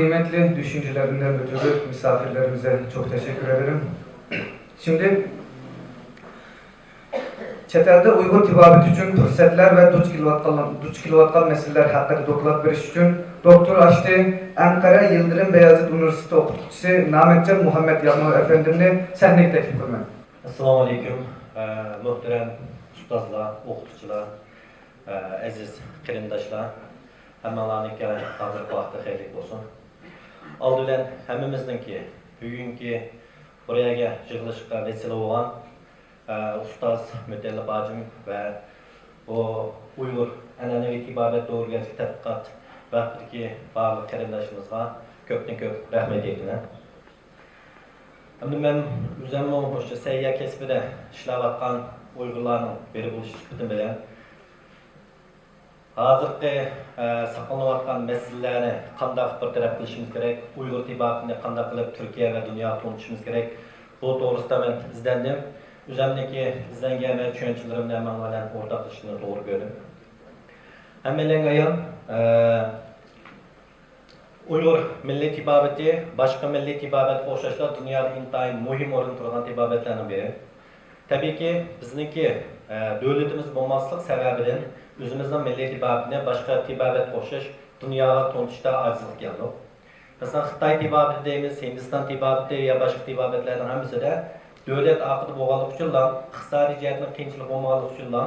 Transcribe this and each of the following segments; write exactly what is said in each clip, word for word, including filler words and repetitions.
Kıymetli düşünceler önderi müdürü, misafirlerimize çok teşekkür ederim. Şimdi çetelde Uygur tibaret için fırsatlar ve duç kelivatkan, duç kelivatkan meseleler hakkında doklad beriş için doktor Aşti Ankara Yıldırım Beyazıt Üniversitesi okutuvçusu Nametcan Muhammed Yalmov efendimni sahnege teklif qılaman. Assalomu alaykum, muhtaram ustozlar, o'qituvchilar, aziz qarindoshlar, hammalariniki hozirgi vaqtda xayrli bo'lsin. Oldi bilan hammamizninki bugungi bu yerga yig'ilishga vasila bo'lgan ustoz Mutallib hojim va bu Uyg'ur an'anaviy tiborat to'g'risidagi tadqiqot vaqtidagi barliq qarindoshlarimizga ko'pdan ko'p rahmat aytaman. Endi men o'zimmi o'sha sayya kasbida ishlayotgan Uyg'urlarning biri bo'lish sifatim bilan hozirgi saqlanayotgan masalalarni qandoq bir taraf qilishimiz kerak, Uyg'ur tiboratini qandoq qilib Turkiya va dunyoga tanitishimiz kerak, bu to'g'risida men izlandim. O'zimniki izlangan va tushunchalarimni hamma bilan o'rtoqlashishni to'g'ri ko'rdim. Hammalarga ayon, Uyg'ur milliy tibobati boshqa milliy tibobatga o'xshashla dunyoda intayin muhim o'rin turgan tibobatlarning biri. Tabiiyki, bizningki davlatimiz bo'lmaslik sababidan o'zimizning milliy tibobatni boshqa tibobatga o'xshash dunyoga tanitishda ojizlik keldik. Masalan, Xitoy tibobati deymiz, Hindiston tibobati yo boshqa tibobatlarning hammasida davlat orqada bo'lganligi uchunla, iqtisodiy jihatdan qiyinchilik bo'lmaganligi uchunla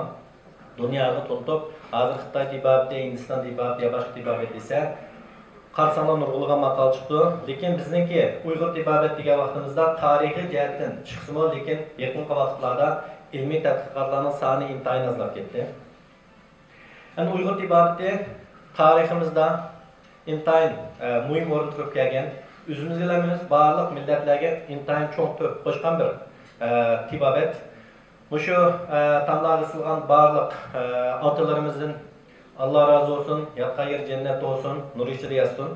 dunyoga tanitib, hozir Xitoy tibobati, Hindiston tibobati yo boshqa tibobat desa, qarasangiz nurg'unlab maqola chiqdi. Lekin bizningki Uyg'ur tibobat degan vaqtimizda tarixiy jihatdan chiqsimi, lekin yaqinqi vaqtlarda ilmiy tadqiqotlarning soni intayin ozlab ketdi. Endi Uyg'ur tibobati tariximizda intayin muhim o'rin turib kelgan, o'zimizga emas, barliq millatlarga intayin cho'ng to'p qo'shgan bir tibobat. Mushu tamlarga silgan barliq otalarimizdan Alloh rozi bo'lsin, yotgan yeri jannat bo'lsin, nur ichida yotsin.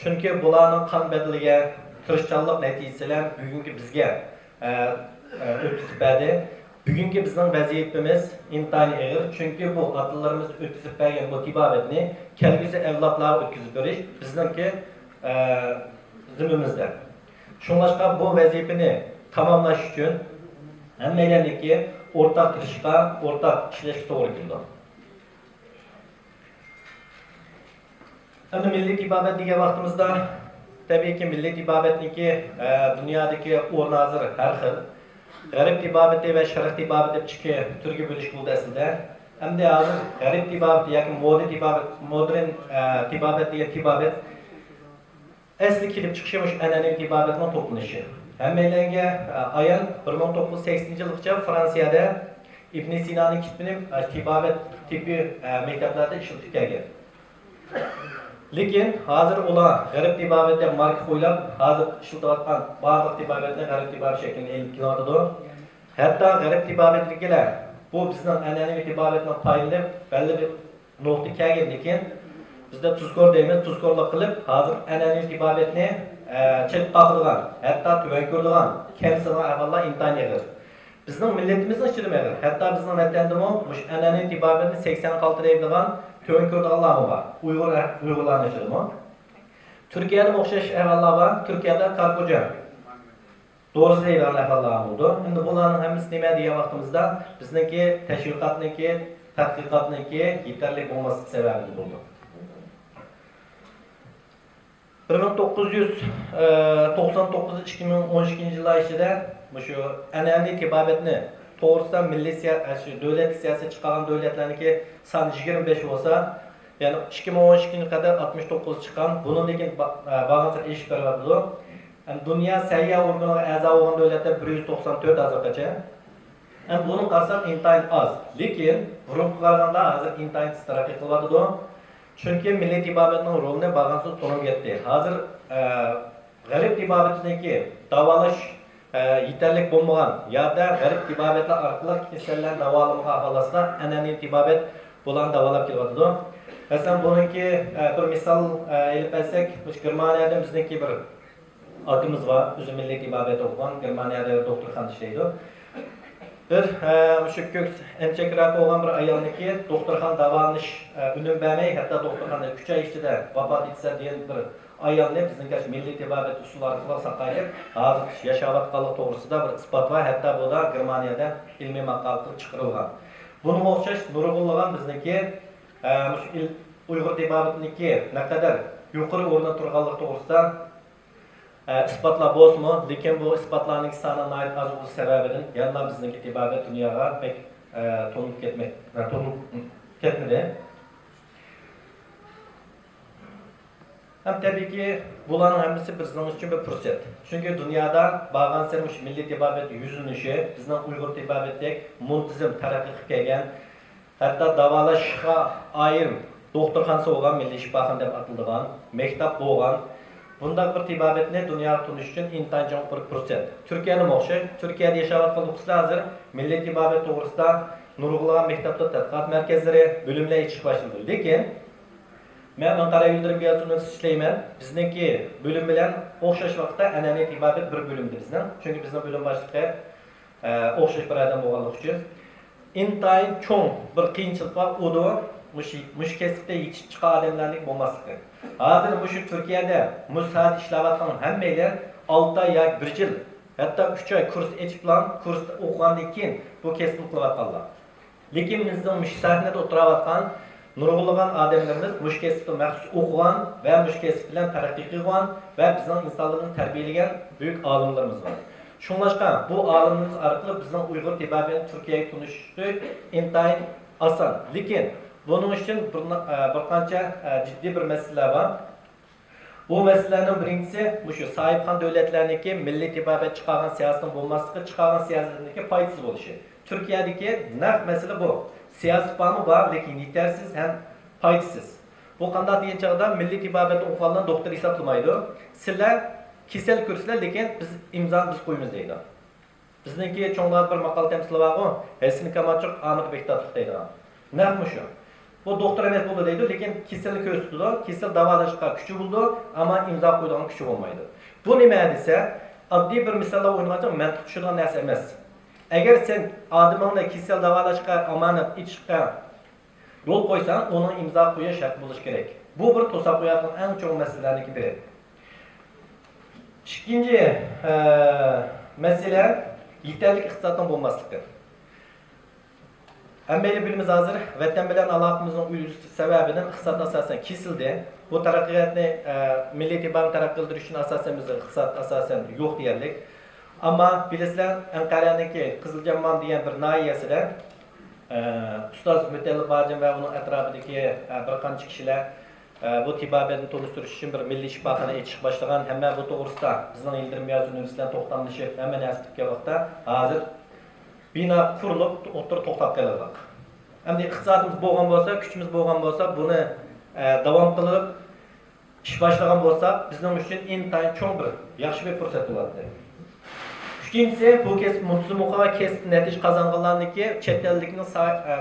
Chunki bularning qon badiliga, tirishchanlik natijasi bilan bugungi bizga o'tkazib berdi. Bugungi bizning vazifamiz intayin og'ir, chunki bu otalarimiz o'tkazib bergan bu tibobatni kelgusi avlodlarga o'tkazib berish bizningki zimmamizda. Shunglashqa bu vazifani tamomlash uchun hammalarniki o'rtaq tirishishga, o'rtaq ishlashga to'g'ri keldi. Endi milliy tibobat degan vaqtimizda, tabiiyki, milliy tibobatniki dunyodagi o'rni hozir har xil. G'arb tibobati va sharq tibobati deb ikki turga bo'lish bo'ldi aslida. Endi hozir g'arb tibobati yoki moda tibobat, modern tibobat degan tibobat asli kelib chiqishi mush an'anaviy tibobatning to'planishi. Hammalarga ayon, bir ming to'qqiz yuz saksoninchi yilgacha Fransiyada Ibn Sinoning kitobini tibobat tibbiy maktablarda ishlatib kelgan. Lekin hozir ular g'arb tibobat deb marka qo'yilib, hozir ishlatayotgan barliq tibobatni g'arb tibobat shaklini olib kelyotidi. Hatto g'arb tibobatidagilar bu bizning an'anaviy tibobatni payini deb belli bir nuqta kelgandan keyin bizda tuzkor deymiz, tuzkorlik qilib, hozir an'anaviy tibobatni chetga qoqadigan, hatto tuvan ko'radigan, kamsitadigan ahvollar intayin og'ir. Bizning millatimizning ichida og'ir. Hatto bizning vatandami mush an'anaviy tibobatni sakson qaltiraydigan, tuvan ko'radiganlarmi bor? Uyg'ur, Uyg'urlarning ichidami? Turkiyada o'xshash ahvollar bor. Turkiyada karko'ja to'g'risi deydigan ahvollar bo'ldi. Endi bularning hammasi nima degan vaqtimizda bizningki tashviqotniki, tadqiqotniki yetarli bo'lmasligi sababli bo'ldi. Bir ming to'qqiz yuz to'qson to'qqiz, ikki ming o'n ikkinchi yillar ichida mushu an'anaviy tibobatni to'g'risida milliy siya-, shu davlat siyosati chiqargan davlatlarniki soni yigirma besh bo'lsa, ya'ni ikki ming o'n ikkinchi qadar oltmish to'qqiz chiqqan. Bundan keyin ba-, bargan sari eshib boryotidi. Dunyo sayyor organiga a'zo bo'lgan davlatlar bir yuz to'qson to'rt hozirgacha. Endi buni qarasak, intayin oz. Lekin burunga qaraganda hozir intayin tez taraqqiy qilyotidi. Chunki milliy tibobatning rolini bargansiz to'lib ketdi. Hozir g'arib tibobatiniki davolash yetarli bo'lmagan yoki g'arib tibobatlar orqali kasallarni davolamag'an holatda an'anaviy tibobat bularni davolab kelyotidi. Masalan, buniki bir misol olib bersak, Germaniyada bizniki bir akamiz bor, o'zi milliy tibobat o'qigan, Germaniyada doktorxonada ishlaydi. Bir shu ko'ks emchakrak bo'lgan bir ayolniki doktorxona davolanish unum bermay, hatto doktorxonada uch oy ichida vafot etsa degan bir ئايالنى بىزنىڭ مىللىي تېبابەت ئۇسۇلى ئارقىلىق ساقايتىپ، ھازىر ياشاۋاتقانلىقى توغرىسىدا بىر ئىسپات بار، ھەتتا بۇ دا گېرمانىيەدە ئىلمىي ماقالە قىلىپ چىقىرىلغان. بۇنىڭغا ئوخشاش نۇرغۇنلىغان بىزنىڭكى، ئە، مۇشۇ ئىل-، ئۇيغۇر تېبابىتىنىڭكى نەقەدەر يۇقىرى ئورۇندا تۇرغانلىقى توغرىسىدا، ئە، ئىسپاتلار بولسىمۇ، لېكىن بۇ ئىسپاتلارنىڭ سانى ناھايىتى ئاز بولۇش سەۋەبىدىن يەنىلا بىزنىڭكى تېبابەت دۇنياغا بەك، ئە، تونۇلۇپ كەتمەك، ئە، تونۇلۇپ كەتمىدى. ھەم تەبىئىيكى، بۇلارنىڭ ھەممىسى بىزنىڭ ئۈچۈن بىر پۇرسەت. چۈنكى دۇنيادا بارغانسېرى مۇشۇ مىللىي تېبابەت يۈزلىنىشى، بىزنىڭ ئۇيغۇر تېبابىتىدەك مۇنتىزىم تەرەققىي قىلىپ كەلگەن، ھەتتا داۋالاشقا ئايرىم دوختۇرخانىسى بولغان، مىللىي شىپاخانا دەپ ئاتىلىدىغان، مەكتەپ بولغان، بۇنداق بىر تېبابەتنى دۇنياغا تونۇش ئۈچۈن ئىنتايىن چوڭ بىر پۇرسەت. تۈركىيەدىمۇ ئوخشاش. تۈركىيەدە ياشاۋاتقان ئوقۇغۇچىلار ھازىر مىللىي تېبابەت توغرىسىدا نۇرغۇنلىغان مەكتەپتە تەتقىقات مەركەزلىرى، بۆلۈملەر ئېچىشقا باشلىدى. لېكىن مەن ئانقارا يىلدىرىم بىيازىت ئۇنىۋېرسىتېتىدا ئىشلەيمەن. بىزنىڭكى بۆلۈم بىلەن ئوخشاش ۋاقىتتا ئەنئەنىۋى تېبابەت بىر بۆلۈمدە بىزنىڭ. چۈنكى بىزنىڭ بۆلۈم باشلىقى، ئە، ئوخشاش بىر ئادەم بولغانلىقى ئۈچۈن. ئىنتايىن چوڭ بىر قىيىنچىلىق بار، ئۇدۇ مۇشۇ، مۇشۇ كەسىپتە يېتىشىپ چىققان ئادەملەرنىڭ بولماسلىقى. ھازىر مۇشۇ تۈركىيەدە مۇشۇ ساھەدە ئىشلەۋاتقان ھەممەيلەن ئالتە ئاي ياكى بىر يىل، ھەتتا ئۈچ ئاي كۇرس ئېچىپلا، كۇرستا ئوقۇغاندىن كېيىن بۇ كەسىپنى قىلىۋاتقانلار. لېكىن بىزنىڭ مۇشۇ سەھنىدە ئولتۇراۋاتقان نۇرغۇنلىغان ئادەملىرىمىز مۇشۇ كەسىپتە مەخسۇس ئوقۇغان ۋە مۇشۇ كەسىپ بىلەن تەرەققىي قىلغان ۋە بىزنىڭ ئىنسانلىرىمىزنى تەربىيەلىگەن بۈيۈك ئالىملىرىمىز بار. شۇڭلاشقا بۇ ئالىملىرىمىز ئارقىلىق بىزنىڭ ئۇيغۇر تېبابىتىنى تۈركىيەگە تونۇشتۇرۇش ئىنتايىن ئاسان. لېكىن بۇنىڭ ئۈچۈن بىر، بىر قانچە جىددىي بىر مەسىلىلەر بار. بۇ مەسىلىلەرنىڭ بىرىنچىسى مۇشۇ ساھىبخان دۆلەتلەرنىڭكى مىللىي تېبابەت چىقارغان سىياسىتىنىڭ بولماسلىقى، چىقارغان سىياسىتىنىڭكى پايدىسىز بولۇشى. تۈركىيەدىكى نەق مەسىلە بۇ. سىياسىي پىلانمۇ بار، لېكىن يېتەرسىز ھەم پايدىسىز. بۇ قانداق دېگەن چاغدا مىللىي تېبابەتتە ئوقۇغانلارنى دوختۇر ھېسابلىمايدۇ. سىلەر كېسەل كۆرسىلەر، لېكىن بىز ئىمزانى بىز قويىمىز دەيدۇ. بىزنىڭكى چوڭلاردا بىر ماقال تەمسىلى بارغۇ، ھەسىنى كامالچۇق ئامىدى بەكتاتلىق دەيدىغان. نەق مۇشۇ. بۇ دوختۇر ئەمەس بولىدۇ دەيدۇ، لېكىن كېسەلنى كۆرسىتىدۇ، كېسەل داۋالاشقا كۈچى بولىدۇ، ئەمما ئىمزا قويىدىغان كۈچى بولمايدۇ. بۇ نېمە دېسە، ئاددىي بىر مىساللار ئوينىغانچە مەنتىق چۈشىدىغان نەرسە ئەمەس. ئەگەر سەن ئادىمىڭنى كېسەل داۋالاشقا ئامانەت ئېتىشقا يول قويساڭ، ئۇنىڭ ئىمزا قويۇش ھەققى بولۇشى كېرەك. بۇ بىر توساپ قويۇۋاتقان ئەڭ چوڭ مەسىلىلەرنىڭكى بىرى. ئىككىنچى، ئە، مەسىلە يېتەرلىك ئىقتىسادنىڭ بولماسلىقى. ھەممەيلەن بىلىمىز ھازىر، ۋەتەن بىلەن ئالاقىمىزنىڭ ئۈزۈلۈشى سەۋەبىدىن ئىقتىساد ئاساسەن كېسىلدى. بۇ تەرەققىياتنى، ئە، مىللىي تېبابەتنى تەرەققىي قىلدۇرۇش ئۈچۈن ئاساسەن بىزدە ئىقتىساد ئاساسەن يوق دېيەرلىك. ئەمما بىلىسىلەر، ئەنقەرەنىڭكى قىزىلجاممان دېگەن بىر ناھىيەسىدە، ئە، ئۇستاز مۇتەللىپ ھاجىم ۋە ئۇنىڭ ئەتراپىدىكى، ئە، بىر قانچە كىشىلەر، ئە، بۇ تېبابەتنى تونۇشتۇرۇش ئۈچۈن بىر مىللىي شىپاخانا ئېچىشقا باشلىغان. ھەممە بۇ توغرىسىدا بىزنىڭ يىلدىرىم نىياز ئۇنىۋېرسىتېتى بىلەن توختاملىشىپ، ھەممە نەرسە پۈتكەن ۋاقىتتا، ھازىر بىنا قۇرۇلۇپ، ئوتتۇرا توختاپ قېلىۋاتىدۇ. ئەمدى ئىقتىسادىمىز بولغان بولسا، كۈچىمىز بولغان بولسا، بۇنى، ئە، داۋام قىلىپ، ئىش باشلىغان بولساق، بىزنىڭ ئۈچۈن ئىنتايىن چوڭ بىر ياخشى بىر پۇرسەت بولاتتى. ئۈچىنچىسى، بۇ كەسىپ مۇنتىزىم ئوقۇغان ۋە كەسىپتە نەتىجە قازانغانلارنىڭكى چەت ئەللىكنىڭ سا-، ئە،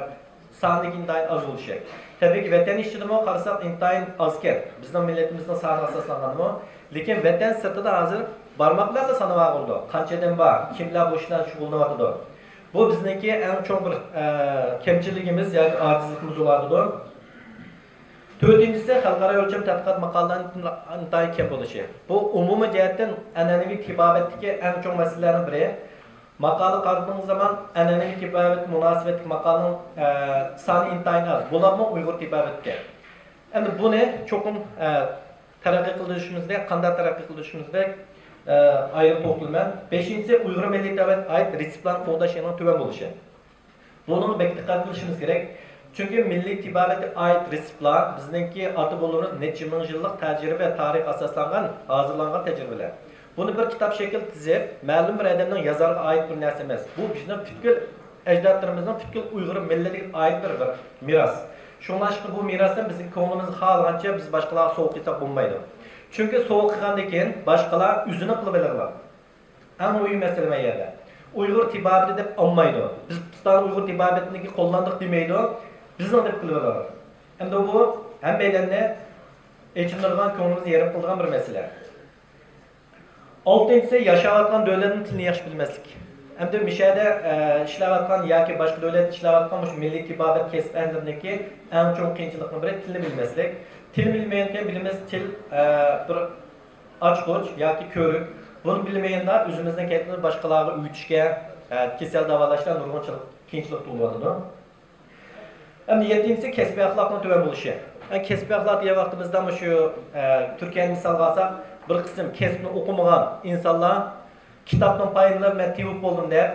سانىدىكى ئىنتايىن ئاز بولۇشى. تەبىئىيكى، ۋەتەن ئىچىدىمۇ قارىساق، ئىنتايىن ئازكەن. بىزنىڭ مىللىتىمىزنىڭ سانىغا ئاساسلانغاندىمۇ. لېكىن ۋەتەن سىرتىدا ھازىر بارماق بىلەنلا سانىۋالغىلى بولىدۇ، قانچە ئادەم بار، كىملەر بۇ ئىش بىلەن شۇغۇللىنىۋاتىدۇ. بۇ بىزنىڭكى ئەڭ چوڭ بىر، ئە، كەمچىلىكىمىز ياكى ئاجىزلىقىمىز بولۇۋاتىدۇ. تۆتىنچىسى، خەلقئارا ئۆلچەم تەتقىقات ماقالىلەرنىڭ ئىنتايىن كەم بولۇشى. بۇ ئومۇمىي جەھەتتىن ئەنئەنىۋى تېبابەتتىكى ئەڭ چوڭ مەسىلىلەرنىڭ بىرى. ماقالە قارىدىغان زامان ئەنئەنىۋى تېبابەت مۇناسىۋەتلىك ماقالىنىڭ، ئە، سانى ئىنتايىن ئاز. بولۇپمۇ ئۇيغۇر تېبابەتكە. ئەمدى بۇنى چوقۇم، ئە، تەرەققىي قىلدۇرۇشىمىزدە، قانداق تەرەققىي قىلدۇرۇشىمىزدە، ئە، ئايرىم توختىلىمەن. بەشىنچىسى، ئۇيغۇر مىللىي تەبىئەت ئائىت رېتسېپلارنى قوغداش ئېڭىنىڭ تۆۋەن بولۇشى. بۇنىڭغا بەك دىققەت قىلىشىمىز كېرەك. چۈنكى مىللىي تېبابەتكە ئائىت رېتسېپلار بىزنىڭكى ئاتا-بوۋىلىرىمىز نەچچە مىڭ يىللىق تەجرىبە، تارىخقا ئاساسلانغان، ھازىرلانغان تەجرىبىلەر. بۇنى بىر كىتاب شەكلىدە تىزىپ، مەلۇم بىر ئادەمنىڭ يازارغا ئائىت بىر نەرسە ئەمەس. بۇ بىزنىڭ پۈتكۈل ئەجدادلىرىمىزنىڭ پۈتكۈل ئۇيغۇر مىللىتىگە ئائىت بىر، بىر مىراس. شۇڭلاشقا بۇ مىراسنى بىزنىڭ كۆڭلىمىز خالىغانچە بىز باشقىلارغا سوۋغا قىلساق بولمايدۇ. چۈنكى سوۋغا قىلغاندىن كېيىن باشقىلار ئۆزىنىڭ قىلىپ ئېلىۋالىدۇ. ئەڭ مۇھىم مەسىلە مەن يەردە. ئۇيغۇر تېبابىتى دەپ ئالمايدۇ. بىز پىستان ئۇيغۇر تېبابىتىنىڭكى قوللاندۇق دېمەيدۇ. بىزنىڭ دەپ قىلىۋالىدۇ. ئەمدى بۇ ھەممەيلەننى ئېچىندۇرىدىغان، كۆڭلىمىزنى يېرىم قىلىدىغان بىر مەسىلە. ئالتىنچىسى، ياشاۋاتقان دۆلەتنىڭ تىلىنى ياخشى بىلمەسلىك. ئەمدى مۇشۇ يەردە، ئە، ئىشلەۋاتقان ياكى باشقا دۆلەتتە ئىشلەۋاتقان مۇشۇ مىللىي تېبابەت كەسىپ ئەھلىلىرىنىڭكى ئەڭ چوڭ قىيىنچىلىقنىڭ بىرى تىلنى بىلمەسلىك. تىلنى بىلمەيدىكەن، بىلىمىز، تىل، ئە، بىر ئاچقۇچ ياكى كۆۋرۈك. بۇنى بىلمىگەندە ئۆزىمىزنىڭ كەسپىمىزنى باشقىلارغا ئۆگىتىشكە، ئە، كېسەل داۋالاشتا نۇرغۇن چىل-، قىيىنچىلىق تۇغۇلۇۋاتىدۇ. ئەمدى يەتتىنچىسى كەسپىي ئەخلاقنىڭ تۆۋەن بولۇشى. ئە، كەسپىي ئەخلاق دېگەن ۋاقتىمىزدا مۇشۇ، ئە، تۈركىيەنى مىسالغا ئالساق، بىر قىسىم كەسىپنى ئوقۇمىغان ئىنسانلار كىتابتىن پايدىلىنىپ، مەن تېۋىپ بولدۇم دەپ،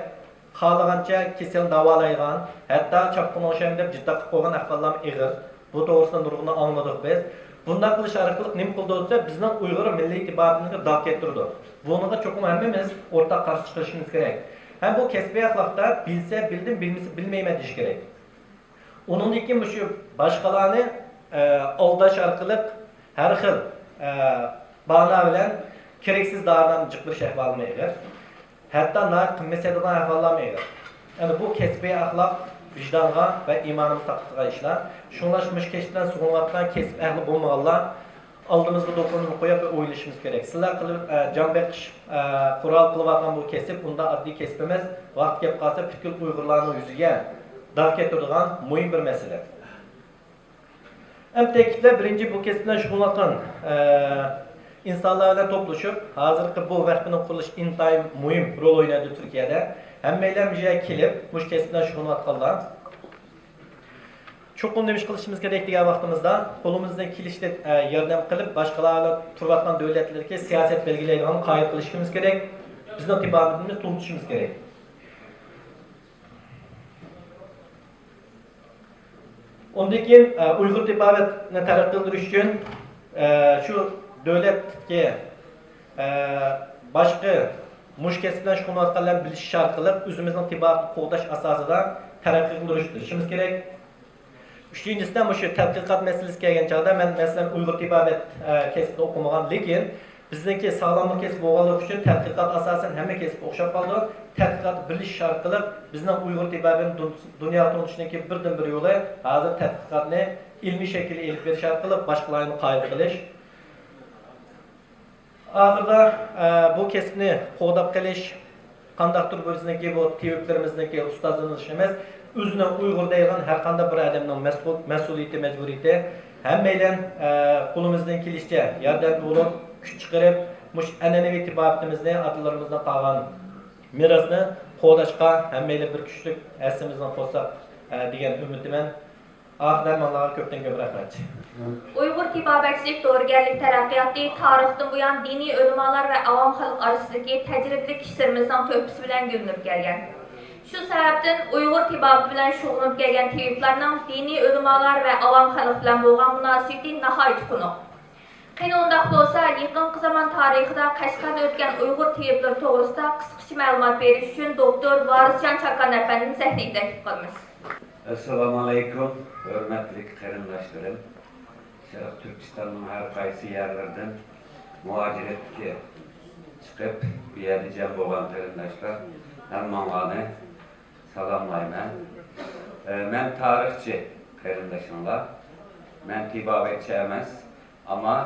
خالىغانچە كېسەلنى داۋالايدىغان، ھەتتا چاپقۇنغا ئوخشايمەن دەپ جىددا قىلىپ قويغان ئەھۋاللارمۇ ئېغىر. بۇ توغرىسىدا نۇرغۇننى ئاڭلىدۇق بىز. بۇنداق قىلىش ئارقىلىق نېمە قىلىدۇ دېسە، بىزنىڭ ئۇيغۇر مىللىي تېبابىتىمىزگە داغ كەلتۈرىدۇ. بۇنىڭغا چوقۇم ھەممىمىز ئورتاق قارشى چىقىشىمىز كېرەك. ھەم بۇ كەسپىي ئەخلاقتا بىلسە بىلدىم، بىلمىسە بىلمەيمەن دېيىش كېرەك. ئۇنىڭدىن كېيىن مۇشۇ باشقىلارنى، ئە، ئالداش ئارقىلىق ھەر خىل، ئە، باھانە بىلەن كېرەكسىز دارىلارنى جىق بېرىش ئەھۋالىمۇ ئېغىر. ھەتتا ناھايىتى قىممەت سېتىدىغان ئەھۋاللارمۇ ئېغىر. يەنى بۇ كەسپىي ئەخلاق ۋىجدانغا ۋە ئىمانىمىزغا تاقىتىدىغان ئىشلار. شۇڭلاشقا مۇشۇ كەسىپ بىلەن شۇغۇللىنىۋاتقان كەسىپ ئەھلى بولمىغانلار ئالدىمىزغا دوپپىمىزنى قويۇپ بىر ئويلىشىمىز كېرەك. سىلەر قىلىپ، ئە، جان بېقىش، ئە، قورال قىلىۋالغان بۇ كەسىپ ئۇنداق ئاددىي كەسىپ ئەمەس. ۋاقتى كېلىپ قالسا پۈتكۈل ئۇيغۇرلارنىڭ يۈزىگە داغ كەلتۈرىدىغان مۇھىم بىر مەسىلە. ئەمدى تەكىتلەپ، بىرىنچى، بۇ كەسىپ بىلەن شۇغۇللانغان، ئە، ئىنسانلار بىلەن توپلىشىپ، ھازىرقى بۇ ۋەقپىنىڭ قۇرۇلۇشى ئىنتايىن مۇھىم رول ئوينايدۇ تۈركىيەدە. ھەممەيلەن بۇ يەرگە كېلىپ، مۇشۇ كەسىپ بىلەن شۇغۇللىنىۋاتقانلار. چوقۇم نېمە ئىش قىلىشىمىز كېرەك دېگەن ۋاقتىمىزدا، قولىمىزدىن كېلىشىچە، ئە، ياردەم قىلىپ، باشقىلار بىلەن تۇرۇۋاتقان دۆلەتلەردىكى سىياسەت بەلگىلەيدىغان قايىل قىلىشىمىز كېرەك. بىزنىڭ تېبابىتىمىزنى توختىتىشىمىز كېرەك. ئۇندىن كېيىن، ئە، ئۇيغۇر تېبابەتنى تەرەققىي قىلدۇرۇش ئۈچۈن، ئە، شۇ دۆلەتتىكى، ئە، باشقا مۇشۇ كەسىپ بىلەن شۇغۇللىنىۋاتقانلار بىلەن بىلىشىش ئارقىلىق ئۆزىمىزنىڭ تېبابىتىنى قوغداش ئاساسىدا تەرەققىي قىلدۇرۇش، قىلىشىمىز كېرەك. ئۈچىنچىسىدە، مۇشۇ تەتقىقات مەسىلىسىگە كەلگەن چاغدا، مەن، مەسىلەن، ئۇيغۇر تېبابەت، ئە، كەسپىنى ئوقۇمىغان، لېكىن بىزنىڭكى ساغلاملىق كەسپى بولغانلىقى ئۈچۈن تەتقىقات ئاساسەن ھەممە كەسىپكە ئوخشاپ قالىدۇ. تەتقىقاتتا بىرلىشىش ئارقىلىق بىزنىڭ ئۇيغۇر تېبابىتىنى دۇن-، دۇنياغا تونۇتۇشنىڭكى بىردىنبىر يولى ھازىر تەتقىقاتنى ئىلمىي شەكىلدە ئېلىپ بېرىش ئارقىلىق باشقىلارنى قايىل قىلىش. ئاخىرىدا، ئە، بۇ كەسىپنى قوغداپ قېلىش، قانداقتۇر بىزنىڭكى بۇ تېۋىپلىرىمىزنىڭكى ئۇستازلىرىنىڭ ئىشى ئەمەس، ئۆزىنىڭ ئۇيغۇر دەيدىغان ھەر قانداق بىر ئادەمنىڭ مەسئۇل-، مەسئۇلىيىتى، مەجبۇرىيىتى. ھەممەيلەن، ئە، قولىمىزدىن كېلىشىچە ياردەمدە بولۇپ، كۈچ چىقىرىپ، مۇشۇ ئەنئەنىۋى تېبابىتىمىزنى، ئاتىلىرىمىزدىن قالغان مىراسنى قوغداشقا ھەممەيلەن بىر كۈچلۈك ھەسسىمىزنى قوشساق، ئە، دېگەن ئۈمىدتىمەن. ئاخىرىدا ھەممىڭلارغا كۆپتىن كۆپ رەھمەت. ئۇيغۇر تېبابەتچىلىك دورىگەرلىك تەرەققىياتى تارىختىن بۇيان دىنىي ئۆلىمالار ۋە ئاۋام خەلق ئارىسىدىكى تەجرىبىلىك كىشىلىرىمىزنىڭ تۆھپىسى بىلەن گۈللىنىپ كەلگەن. شۇ سەۋەبتىن ئۇيغۇر تېبابىتى بىلەن شۇغۇللىنىپ كەلگەن تېۋىپلارنىڭ دىنىي ئۆلىمالار ۋە ئاۋام خەلق بىلەن بولغان مۇناسىۋىتى ناھايىتى تونۇق. قېنى ئۇنداق بولسا، يېقىنقى زامان تارىخىدا قەشقەردە ئۆتكەن ئۇيغۇر تېۋىپلىرى توغرىسىدا قىسقىچە مەلۇمات بېرىش ئۈچۈن دوكتور ۋارىسجان چاكان ئەپەندىنى سەھنىگە تەكلىپ قىلىمىز. ئەسسالامۇئەلەيكۇم، ھۆرمەتلىك قېرىنداشلىرىم! شەرقىي تۈركىستاننىڭ ھەر قايسى يەرلىرىدىن مۇھاجىرەتكە چىقىپ، بۇ يەردە جەم بولغان قېرىنداشلار، ھەممىڭلارنى سالاملايمەن. ئە، مەن تارىخچى قېرىندىشىڭلار. مەن تېبابەتچى ئەمەس، ئەمما،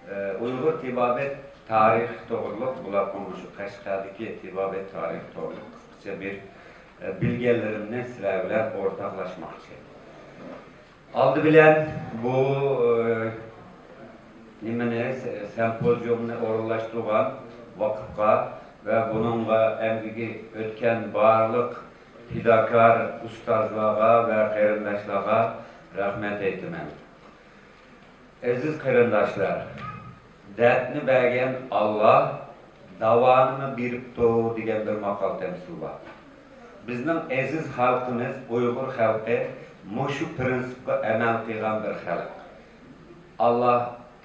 ئە، ئۇيغۇر تېبابەت تارىخى توغرۇلۇق، بولۇپمۇ مۇشۇ قەشقەردىكى تېبابەت تارىخى توغرۇلۇق قىسقىچە بىر، ئە، بىلگەنلىرىمنى سىلەر بىلەن ئورتاقلاشماقچى. ئالدى بىلەن بۇ، ئە، نېمىنى، سە-، سىمپوزىيۇمنى ئورۇنلاشتۇرغان ۋاقىپقا ۋە بۇنىڭغا ئەمگىكى ئۆتكەن بارلىق پىداكار ئۇستازلارغا ۋە قېرىنداشلارغا رەھمەت ئېيتىمەن. ئەزىز قېرىنداشلار، دەردنى بەرگەن ئاللا، داۋانىمۇ بېرىپتۇ دېگەن بىر ماقال تەمسىل بار. بىزنىڭ ئەزىز خەلقىمىز، ئۇيغۇر خەلقى مۇشۇ پىرىنسىپقا ئەمەل قىلغان بىر خەلق. ئاللا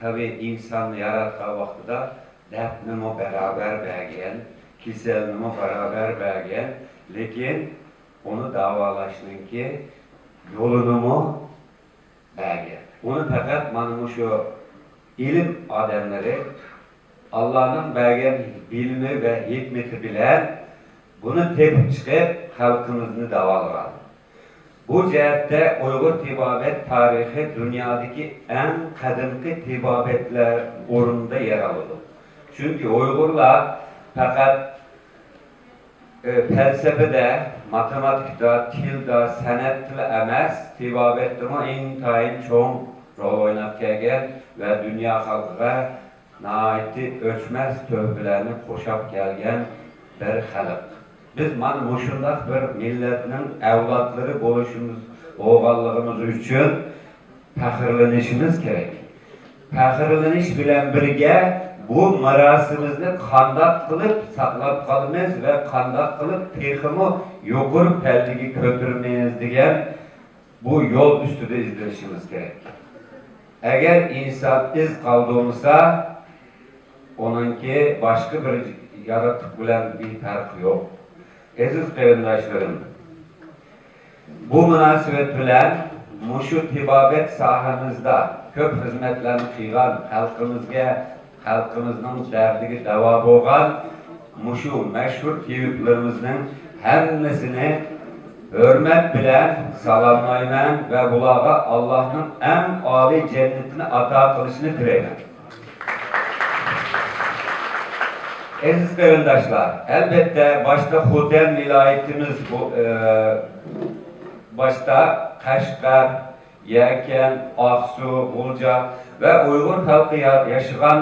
تەبىئىي ئىنساننى ياراتقان ۋاقتىدا دەردنىمۇ بارابەر بەرگەن، كېسەلنىمۇ بارابەر بەرگەن، لېكىن ئۇنى داۋالاشنىڭكى يولىنىمۇ بەرگەن. ئۇنى پەقەت مانا مۇشۇ ئىلىم ئادەملىرى ئاللانىڭ بەرگەن بىلىمى ۋە ھېكمىتى بىلەن بۇنى تېپىپ چىقىپ، خەلقىمىزنى داۋالىغان. بۇ جەھەتتە ئۇيغۇر تېبابەت تارىخى دۇنيادىكى ئەڭ قەدىمكى تېبابەتلەر ئورنىدا يەر ئالىدۇ. چۈنكى ئۇيغۇرلار پەقەت پەلسەپىدە، ماتېماتىكىدا، تىلدا، سەنئەتتىلا ئەمەس، تېبابەتتىمۇ ئىنتايىن چوڭ رول ئويناپ كەلگەن ۋە دۇنيا خەلقىگە ناھايىتى ئۆچمەس تۆھپىلەرنى قوشاپ كەلگەن بىر خەلق. بىز مانا مۇشۇنداق بىر مىللەتنىڭ ئەۋلادلىرى بولۇشىمىز، بولغانلىقىمىز ئۈچۈن پەخىرلىنىشىمىز كېرەك. پەخىرلىنىش بىلەن بىرگە، بۇ مىراسىمىزنى قانداق قىلىپ ساقلاپ قالىمىز ۋە قانداق قىلىپ تېخىمۇ يۇقىرى پەللىگە كۆتۈرىمىز دېگەن بۇ يول ئۈستىدە ئىزدىنىشىمىز كېرەك. ئەگەر ئىنسان ئىز قالدۇرمىسا، ئۇنىڭكى باشقا بىر ياراتقۇ بىلەن بىر پەرقى يوق. ئەزىز قېرىنداشلىرىم، بۇ مۇناسىۋەت بىلەن مۇشۇ تېبابەت ساھەمىزدە كۆپ خىزمەتلەرنى قىلغان، خەلقىمىزگە، خەلقىمىزنىڭ دەردىگە داۋا بولغان مۇشۇ مەشھۇر تېۋىپلىرىمىزنىڭ ھەممىسىنى ھۆرمەت بىلەن سالاملايمەن ۋە بۇلارغا ئاللاھنىڭ ئەڭ ئالىي جەننىتىنى ئاتا قىلىشىنى تىلەيمەن. ئەزىز قېرىنداشلار، ئەلۋەتتە، باشتا خوتەن ۋىلايىتىمىز بۇ، ئە، باشتا قەشقەر، يەكەن، ئاقسۇ، غۇلجا ۋە ئۇيغۇر خەلقى يا-، ياشىغان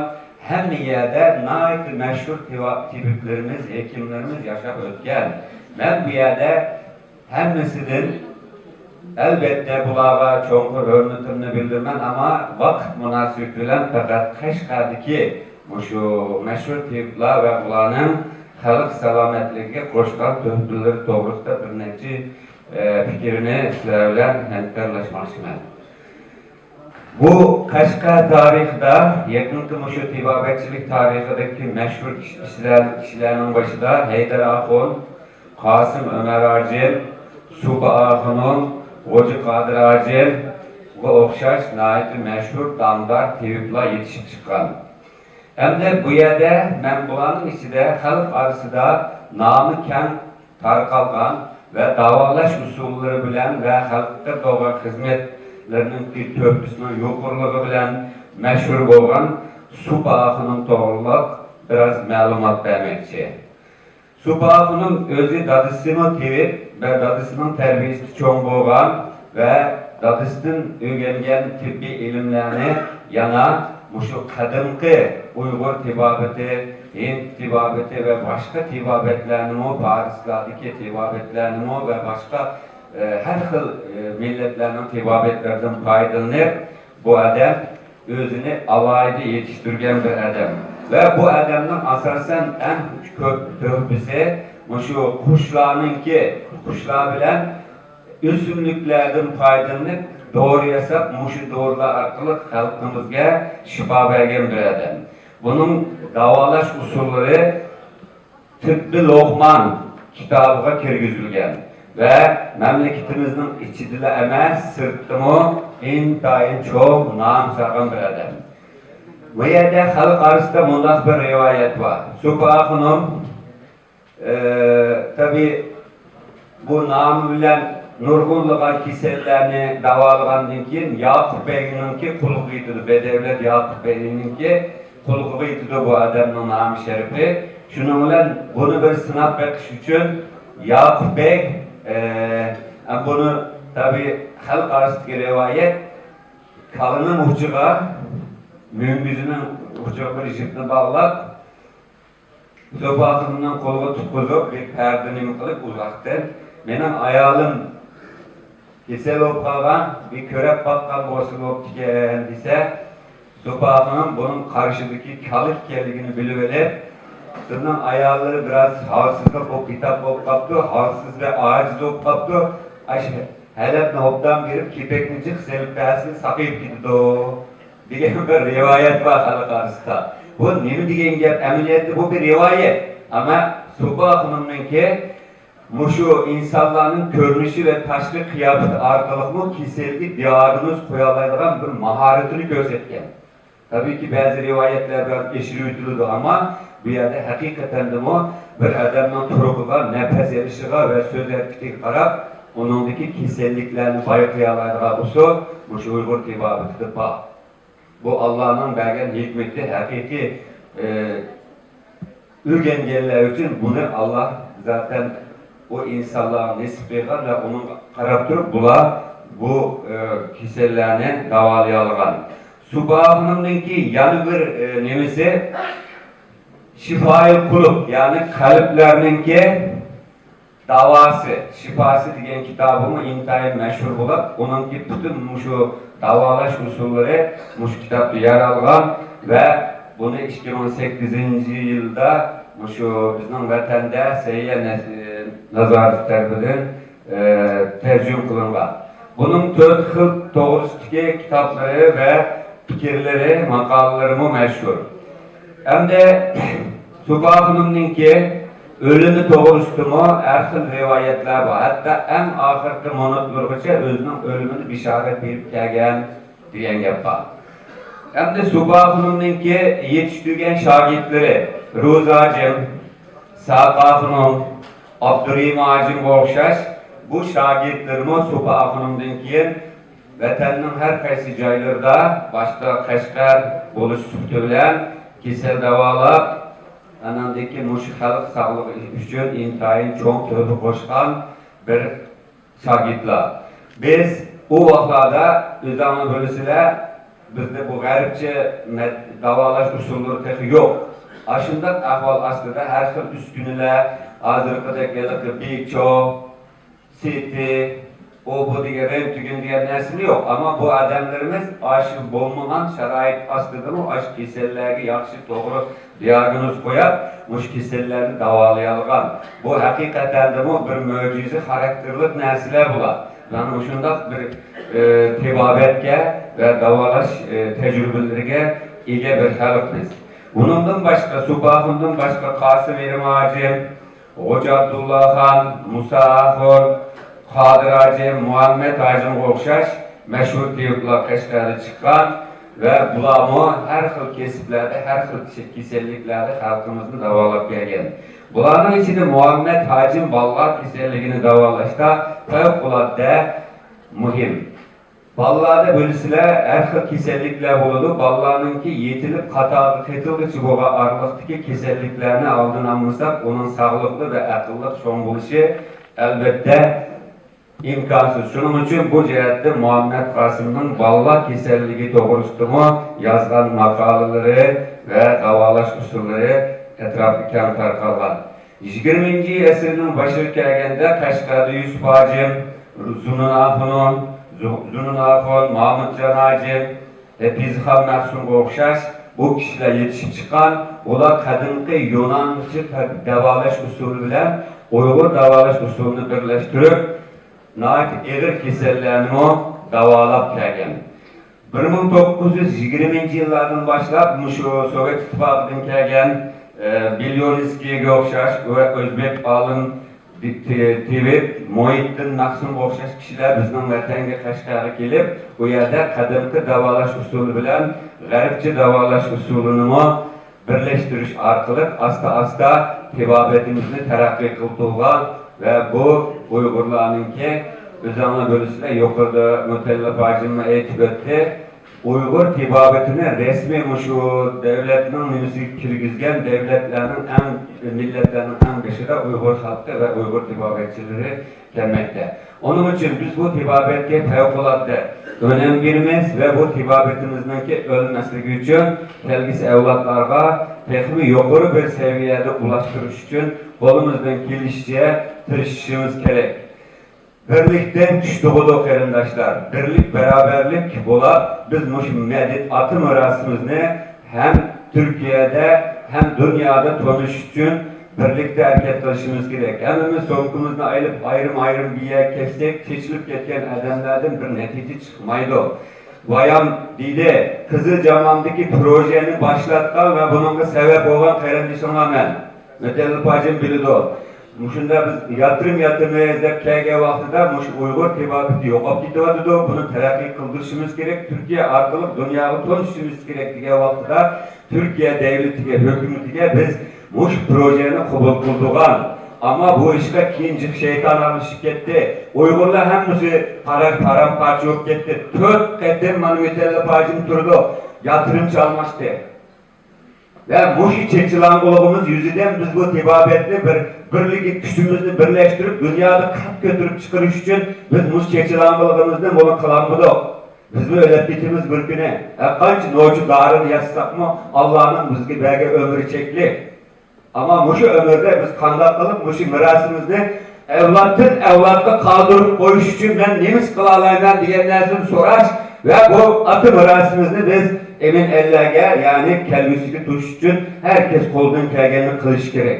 ھەممە يەردە ناھايىتى مەشھۇر تېۋا-، تېبىپلىرىمىز، ھېكىملىرىمىز ياشاپ ئۆتكەن. مەن بۇ يەردە ھەممىسىدىن، ئەلۋەتتە، بۇلارغا چوڭقۇر ھۆرمىتىمنى بىلدۈرىمەن، ئەمما ۋاقىت مۇناسىۋىتى بىلەن پەقەت قەشقەردىكى مۇشۇ مەشھۇر تېبىپلار ۋە ئۇلارنىڭ خەلق سالامەتلىكىگە قوشقان تۆھپىلىرى توغرىسىدا بىر نەچچە، ئە، پىكىرنى سىلەر بىلەن ھەمكارلاشماقچىمەن. بۇ قەشقەر تارىخىدا، يېقىنقى مۇشۇ تېبابەتچىلىك تارىخىدىكى مەشھۇر كىش-، كىشىلەر، كىشىلەرنىڭ بېشىدا ھەيدەر ئاخۇن، قاسىم ئۆمەر ھاجىم، سۇپا ئاخۇنۇم، غوجا قادىر ھاجىمغا ئوخشاش ناھايىتى مەشھۇر، داڭدار تېۋىپلار يېتىشىپ چىققان. ئەمدى بۇ يەردە مەن بۇلارنىڭ ئىچىدە خەلق ئارىسىدا نامى كەڭ تارقالغان ۋە داۋالاش ئۇسۇللىرى بىلەن ۋە خەلققە قىلغان خىزمەتلىرىنىڭكى تۆھپىسىنىڭ يۇقىرىلىقى بىلەن مەشھۇر بولغان سۇپا ئاخۇنۇم توغرىلىق بىراز مەلۇمات بەرمەكچى. سۇپا ئاخۇنۇم ئۆزى دادىسىمۇ تېۋىپ ۋە دادىسىنىڭ تەربىيىسىدە چوڭ بولغان ۋە دادىسىدىن ئۆگەنگەن تېببىي ئىلىملەرنى يەنە مۇشۇ قەدىمكى ئۇيغۇر تېبابىتى، ھىند تېبابىتى ۋە باشقا تېبابەتلەرنىمۇ، پارسلاردىكى تېبابەتلەرنىمۇ ۋە باشقا، ئە، ھەر خىل، ئە، مىللەتلەرنىڭ تېبابەتلىرىدىن پايدىلىنىپ، بۇ ئادەم ئۆزىنى ئالاھىدە يېتىشتۈرگەن بىر ئادەم. ۋە بۇ ئادەمنىڭ ئاساسەن ئەڭ كۆپ تۆھپىسى مۇشۇ قۇشلارنىڭكى، قۇشلار بىلەن ئۆسۈملۈكلەردىن پايدىلىنىپ، دورا ياساپ، مۇشۇ دورىلار ئارقىلىق خەلقىمىزگە شىپا بەرگەن بىر ئادەم. بۇنىڭ داۋالاش ئۇسۇللىرى تىببى لوقمان كىتابىغا كىرگۈزۈلگەن ۋە مەملىكىتىمىزنىڭ ئىچىدىلا ئەمەس، سىرتتىمۇ ئىنتايىن چوڭ نام سالغان بىر ئادەم. بۇ يەردە خەلق ئارىسىدا مۇنداق بىر رىۋايەت بار. سۇپا ئاخۇنۇم، ئى، تەبىئىي، بۇ نامى بىلەن نۇرغۇنلىغان كېسەللەرنى داۋالىغاندىن كېيىن، ياقۇپ بەگنىڭكى قۇلىقىغا يېتىدۇ. بەدەۋلەت ياقۇپ بەگنىڭكى قۇلىقىغا يېتىدۇ بۇ ئادەمنىڭ نامى شەرىپى. شۇنىڭ بىلەن بۇنى بىر سىناپ بېقىش ئۈچۈن ياقۇپ بەگ، ئە، بۇنى، تەبىئىي، خەلق ئارىسىدىكى رىۋايەت، كالىنىڭ ئۇچىغا، مۈڭگۈزىنىڭ ئۇچىغا بىر يىپنى باغلاپ، سۇپا ئاخۇنۇمنىڭ قولىغا تۇتقۇزۇپ، بىر پەردە نېمە قىلىپ ئۇزاقتىن، مېنىڭ ئايالىم كېسەل بولۇپ قالغان، بىر كۆرۈپ باققان بولسا بوپتىكەن دېسە، سۇپا ئاخۇنۇم بۇنىڭ قارشىدىكى كالا ئىكەنلىكىنى بىلىۋېلىپ، سىزنىڭ ئاياللىرى بىراز ھالسىزلىق بولۇپ، بىتاپ بولۇپ قاپتۇ، ھالسىز ۋە ئاجىز بولۇپ قاپتۇ، ئاشۇ ھەلەپنى ئوبدان بېرىپ، كېپەكنى جىق سېلىپ بەرسىلا ساقىيىپ كېتىدۇ. دېگەن بىر رىۋايەت بار خەلق ئارىسىدا. بۇ نېمە دېگەن گەپ؟ ئەمەلىيەتتە بۇ بىر رىۋايەت. ئەمما سۇپا ئاخۇنۇمنىڭكى مۇشۇ ئىنسانلارنىڭ كۆرۈنۈشى ۋە تاشقى قىياپىتى ئارقىلىقمۇ كېسەلگە دىئاگنوز قويالايدىغان بىر ماھارىتىنى كۆرسەتكەن. تەبىئىيكى، بەزى رىۋايەتلەر بىراز ئېشىرىۋېتىلىدۇ، ئەمما بۇ يەردە ھەقىقەتەندىمۇ بىر ئادەمنىڭ تۇرقىغا، نەپەس ئېلىشىغا ۋە سۆز ھەرىكىتىگە قاراپ، ئۇنىڭدىكى كېسەللىكلەرنى بايقىيالايدىغان ئۇسۇل مۇشۇ ئۇيغۇر تېبابىتىدە بار. بۇ ئاللانىڭ بەرگەن ھېكمىتى، ھەقىقىي، ئى، ئۆگەنگەنلەر ئۈچۈن بۇنى ئاللا زاتەن ئۇ ئىنسانلارغا نېسىپ قىلغان ۋە ئۇنىڭغا قاراپ تۇرۇپ بۇلار بۇ، ئە، كېسەللەرنى داۋالىيالىغان. سۇپا خانىمنىڭكى يەنە بىر، ئە، نېمىسى، شىفائى قۇلۇب، يەنى قەلبلەرنىڭكى داۋاسى، شىپاسى دېگەن كىتابىمۇ ئىنتايىن مەشھۇر بولۇپ، ئۇنىڭكى پۈتۈن مۇشۇ داۋالاش ئۇسۇللىرى مۇشۇ كىتابتا يەر ئالغان ۋە بۇنى ئىككى مىڭ سەككىزىنچى يىلدا مۇشۇ بىزنىڭ ۋەتەندە سەھىيە نەس-، نازارىتى تەرىپىدىن، ئە، تەرجىمە قىلىنغان. بۇنىڭ تۆت خىل توغرىسىدىكى كىتابلىرى ۋە پىكىرلىرى، ماقالىلىرىمۇ مەشھۇر. ئەمدى سۇپا خانىمنىڭكى ئۆلۈمى توغرىسىدىمۇ ھەر خىل رىۋايەتلەر بار. ھەتتا ئەڭ ئاخىرقى مىنۇتلىرىغىچە ئۆزىنىڭ ئۆلۈمىنى بېشارەت بېرىپ كەلگەن دېگەن گەپ بار. ئەمدى سۇپا خانىمنىڭكى يېتىشتۈرگەن شاگىرتلىرى روزا ھاجىم، ساقا خانىم، ئابدۇرېھىم ھاجىمغا ئوخشاش بۇ شاگىرتلىرىمۇ سۇپا خانىمدىن كېيىن ۋەتەننىڭ ھەر قايسى جايلىرىدا، باشتا قەشقەر بولۇش سۈپىتى بىلەن كېسەل داۋالاپ، ئاناندىن كېيىن مۇشۇ خەلق ساغلىقى ئۈچۈن ئىنتايىن چوڭ تۆھپە قوشقان بىر شاگىرتلار. بىز ئۇ ۋاقىتلاردا، ئۆزۈڭلار بىلىسىلەر، بىزدە بۇ غەربچە مەد-، داۋالاش ئۇسۇللىرى تېخى يوق. ئاشۇنداق ئەھۋال ئاستىدا ھەر خىل ئۈسكۈنىلەر، ھازىرقىدەك ھېلىقى بىچو، سىتى، ئۇ بۇ دېگەن رېنتگېن دېگەن نەرسىمۇ يوق. ئەمما بۇ ئادەملىرىمىز ئاشۇ بولمىغان شارائىت ئاستىدىمۇ ئاشۇ كېسەللەرگە ياخشى، توغرا دىئاگنوز قويۇپ، مۇشۇ كېسەللەرنى داۋالىيالىغان. بۇ ھەقىقەتەندىمۇ بىر مۆجىزە خاراكتېرلىق نەرسىلەر بۇلار. مانا مۇشۇنداق بىر، ئى، تېبابەتكە ۋە داۋالاش، ئى، تەجرىبىلىرىگە ئىگە بىر خەلق بىز. بۇنىڭدىن باشقا، سۇپا خانىمدىن باشقا قاسىم ئېرىم ھاجىم، غوجا ئابدۇللا خان، مۇسا ئاخۇن، قادىر ھاجىم، مۇھەممەت ھاجىمغا ئوخشاش مەشھۇر تېۋىپلار قەشقەردە چىققان ۋە بۇلارمۇ ھەر خىل كەسىپلەردە، ھەر خىل كېسەللىكلەردە خەلقىمىزنى داۋالاپ كەلگەن. بۇلارنىڭ ئىچىدە مۇھەممەت ھاجىم بالىلار كېسەللىكىنى داۋالاشتا پەۋقۇلئاددە مۇھىم. بالىلاردا بىلىسىلەر، ھەر خىل كېسەللىكلەر بولىدۇ. بالىلارنىڭكى يېتىلىپ خاتاغا قېتىلغۇچە بولغان ئارىلىقتىكى كېسەللىكلەرنى ئالدىنى ئالمىساق، ئۇنىڭ ساغلىقلىق ۋە ئەقىللىق چوڭ بولۇشى، ئەلۋەتتە، ئىمكانسىز. شۇنىڭ ئۈچۈن بۇ جەھەتتە مۇھەممەت قاسىمنىڭ بالىلار كېسەللىكى توغرىسىدىمۇ يازغان ماقالىلىرى ۋە داۋالاش ئۇسۇللىرى ئەتراپقا كەڭ تارقالغان. يىگىرمىنچى ئەسىرنىڭ باشىغا كەلگەندە، قەشقەردە يۈسۈپ ھاجىم، زۇنۇن ئاخۇنۇم، زۇ-، زۇنۇن ئاخۇن، مامۇتجان ھاجىم، ھېپىزخان مەخسۇمغا ئوخشاش بۇ كىشىلەر يېتىشىپ چىققان. ئۇلار قەدىمكى يۇنانچە داۋالاش ئۇسۇلى بىلەن ئۇيغۇر داۋالاش ئۇسۇلىنى بىرلەشتۈرۈپ، ناھايىتى ئېغىر كېسەللەرنىمۇ داۋالاپ كەلگەن. بىر مىڭ توققۇز يۈز يىگىرمىنچى يىللاردىن باشلاپ مۇشۇ سوۋېت ئىتتىپاقىدىن كەلگەن، ئە، بېليونسكىيگە ئوخشاش ۋە ئۆزبېك ئالىم، تېۋىپ مۇھىتدىن مەخسۇمغا ئوخشاش كىشىلەر بىزنىڭ ۋەتەنگە، قەشقەرگە كېلىپ، ئۇ يەردە قەدىمكى داۋالاش ئۇسۇلى بىلەن غەربچە داۋالاش ئۇسۇلىنىمۇ بىرلەشتۈرۈش ئارقىلىق ئاستا-ئاستا تېبابىتىمىزنى تەرەققىي قىلدۇرغان ۋە بۇ ئۇيغۇرلارنىڭكى، ئۆزۈڭلار بىلىسىلەر، يۇقىرىدا مۇتەللىپ ھاجىممۇ ئېيتىپ ئۆتتى، ئۇيغۇر تېبابىتىنى رەسمىي مۇشۇ دۆلەتنىڭ نېمىسىگە كىرگۈزگەن دۆلەتلەرنىڭ ئەڭ، مىللەتلەرنىڭ ئەڭ بېشىدا ئۇيغۇر خەلقى ۋە ئۇيغۇر تېبابەتچىلىرى كەلمەكتە. ئۇنىڭ ئۈچۈن بىز بۇ تېبابەتكە پەۋقۇلئاددە ئۈنەم بېرىمىز ۋە بۇ تېبابىتىمىزنىڭكى ئۆلمەسلىكى ئۈچۈن كەلگۈسى ئەۋلادلارغا تېخىمۇ يۇقىرى بىر سەۋىيەدە ئۇلاشتۇرۇش ئۈچۈن قولىمىزدىن كېلىشىچە تىرىشىشىمىز كېرەك. بىرلىكتىن كۈچ تۇغىدۇ، قېرىنداشلار. بىرلىك، بارابەرلىك بولاپ، بىز مۇشۇ مەدەنىيەت ئاتا مىراسىمىزنى ھەم تۈركىيەدە، ھەم دۇنيادا تونۇش ئۈچۈن بىرلىكتە ھەرىكەت قىلىشىمىز كېرەك. ھەممىمىز سومكىمىزنى ئېلىپ، ئايرىم-ئايرىم بىر يەرگە كەتسەك، چېچىلىپ كەتكەن ئادەملەردىن بىر نەتىجە چىقمايدۇ. بايام دېدى، قىزىل جامامدىكى پروژېنى باشلاتقان ۋە بۇنىڭغا سەۋەب بولغان قېرىندىشىڭلار مەن. مۇتەللىپ ھاجىم بىلىدۇ. مۇشۇنداق بىز ياتىرىم ياتىمىز دەپ كەلگەن ۋاقتىدا مۇشۇ ئۇيغۇر تېبابىتى يوقاپ كېتىۋاتىدۇ. بۇنى تەرەققىي قىلدۇرۇشىمىز كېرەك، تۈركىيە ئارقىلىق دۇنياغا تونۇشۇشىمىز كېرەك دېگەن ۋاقتىدا تۈركىيە دەۋلىتىگە، ھۆكۈمىتىگە بىز مۇشۇ پروژېنى قوبۇل قىلدۇرغان. ئەمما بۇ ئىشقا كېيىن جىق شەيتان ئارىلىشىپ كەتتى. ئۇيغۇرلار ھەممىسى پارا-، پارام-پارچە بولۇپ كەتتى. تۆت قېتىم مانا مۇتەللىپ ھاجىم تۇرىدۇ، ياتىرىم چالماشتى. ۋە مۇشۇ چېچىلاڭغۇلۇقىمىز يۈزىدىن بىز بۇ تېبابەتنى بىر، بىرلىككە كۈچىمىزنى بىرلەشتۈرۈپ، دۇنيادا قەد كۆتۈرۈپ چىقىرىش ئۈچۈن بىز مۇشۇ چېچىلاڭغۇلۇقىمىزنى بۇنى قىلالمىدۇق. بىزمۇ ئۆلۈپ كېتىمىز بىر كۈنى. ھەر قانچە نوچى دارىنى ياسىساقمۇ، ئاللانىڭ بىزگە بەرگەن ئۆمرى چەكلىك. ئەمما مۇشۇ ئۆمۈردە بىز قانداق قىلىپ مۇشۇ مىراسىمىزنى ئەۋلادتىن ئەۋلادقا قالدۇرۇپ قويۇش ئۈچۈن مەن نېمىش قىلالايمەن دېگەن نەرسىنى سوراش ۋە بۇ ئاتا مىراسىمىزنى بىز ئەمىن ئەللەرگە، يەنى كەلگۈسىگە توشۇش ئۈچۈن ھەر كەس قولىدىن كەلگەننى قىلىشى كېرەك.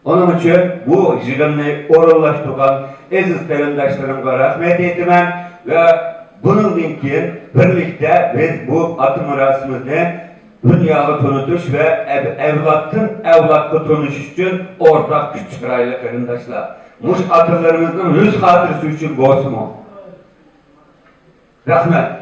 ئۇنىڭ ئۈچۈن بۇ يىغىننى ئورۇنلاشتۇرغان ئەزىز قېرىنداشلىرىمغا رەھمەت ئېيتىمەن ۋە بۇنىڭدىن كېيىن بىرلىكتە بىز بۇ ئاتا مىراسىمىزنى دۇنياغا تونۇتۇش ۋە ئەب-، ئەۋلادتىن ئەۋلادقا تونۇشۇش ئۈچۈن ئورتاق كۈچ چىقىرايلى، قېرىنداشلار. مۇشۇ ئاتىلىرىمىزنىڭ يۈز خاتىرىسى ئۈچۈن بولسىمۇ. رەھمەت.